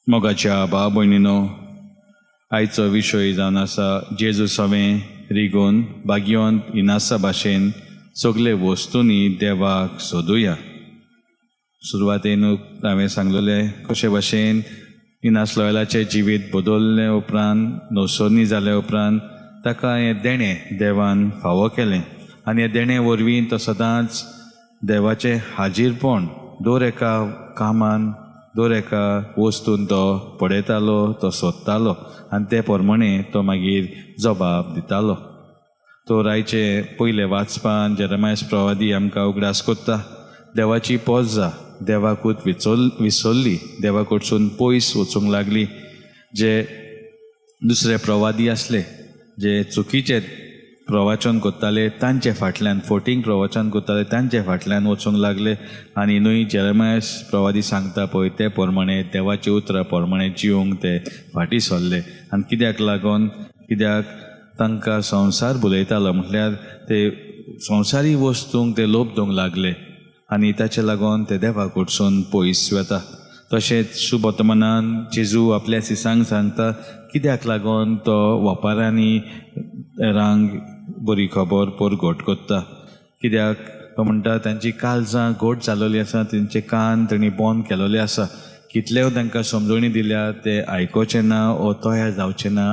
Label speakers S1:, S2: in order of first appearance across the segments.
S1: मोगाच्या भाव भयणीनो, आयचो विशय जावन आसा जेजू सवें रिगून भाग्यवंत इनासा भाशेन सगळे वस्तूंनी देवाक सोदुया. सुरवातेन हांवें सांगलेलें कशे भाशेन इनास लोयलाचें जिवीत बदलले उपरांत, नवसरणी जाले उपरांत ताका हें देणें देवान फावो केलें आनी हें देणें वरवीं तो सदांच देवाचें हाजीरपण दर एका कामान, दर एका वस्तून तो पळयतालो, तो सोदतालो आनी ते प्रमाणे तो मागीर जबाब दितालो. तर आयचे पयले वाचपान जेरमायस प्रवादी आमकां उगडास कोत्ता, देवाची पोजा देवाकूच विसरली, देवा कडसून पयस वचूंक लागली. जे दुसरे प्रवादी आसले जे चुकीचे प्रवचन करताले तांचे फाटल्यान, फोटींग प्रवचन करताले तांचे फाटल्यान वचूंक लागले आनी न्हय जेरमायस प्रवादी सांगता पळय ते प्रमाणे देवाच्या उतरा प्रमाणे जिवंक ते फाटीं सरले. आनी कित्याक लागून? कित्याक तांकां संवसार भुलयतालो, म्हटल्यार ते संवसारी वस्तूंक ते लोभ दिवंक लागले आनी ताचे लागून ते देवा कडसून पयस वता. तशेंच शुभवर्तमानान जेजू आपल्या सिसांक सांगता कित्याक लागून तो वपारांनी रांग बरी खबर परगट कोत्ता. कित्याक तो म्हणटा तांची काळजां घट जालोली आसा, तेंचे कान तेणी बंद केलोले आसा, कितलेय तांकां समजणी दिल्या ते आयकोचे ना ओ तयार जावचे ना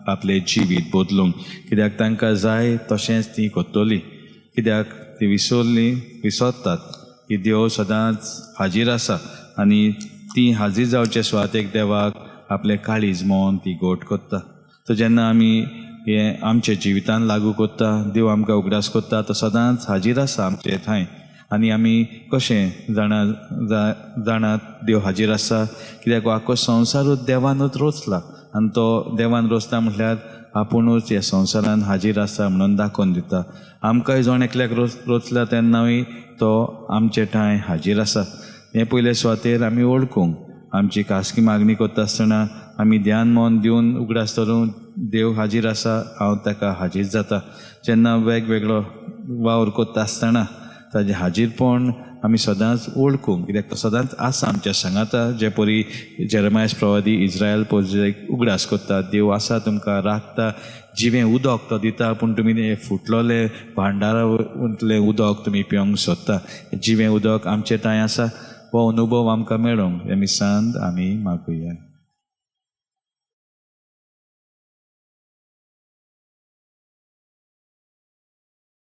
S1: आपलें जिवीत बदलूंक. कित्याक तांकां जाय तशेंच ती कोत्तली, कित्याक ती विसरली, विसरतात की देव सदांच हाजीर आसा आनी ती हाजीर जावचे सुवातेक देवाक आपलें काळीज मोन ती घट कोत्ता. तर जेन्ना आमी हें आमच्या जिवितान लागू कोत्ता, देव आमकां उगडास कोत्ता, तो सदांच हाजीर आसा आमचे थंय. आनी आमी कशें जाणा जाणात देव हाजीर आसा? कित्याक आख्खो संवसारूच देवानूच रचला आनी तो देवान रचता म्हटल्यार आपुणूच ह्या संवसारान हाजीर आसा म्हणून दाखोवन दिता. आमकांय जण एकल्याक रचला तेन्नाय तो आमचे ठांय हाजीर आसा. हें पयले सुवातेर आमी वळखूंक आमची खासगी मागणी करता आसतना आमी ध्यान मन दिवन उगडास धरून देव हाजीर आसा, हांव ताका हाजीर जाता. जेन्ना वेगवेगळो वावर करता आसतना ताजें हाजीरपण आमी सदांच वळखूंक, कित्याक तो सदांच आसा आमच्या सांगाता. जे परी जेरमायस प्रवादी इस्रायल पोजेक उगडास कोत्ता, देव आसा तुमकां राखता, जिवें उदक तो दिता, पूण तुमी तें फुटलोलें भांडारांतलें उदक तुमी पिवंक सोदता. जिवें उदक आमचे ठांय आसा, हो अनुभव आमकां मेळोंक ह्या मिसांत आमी मागुया.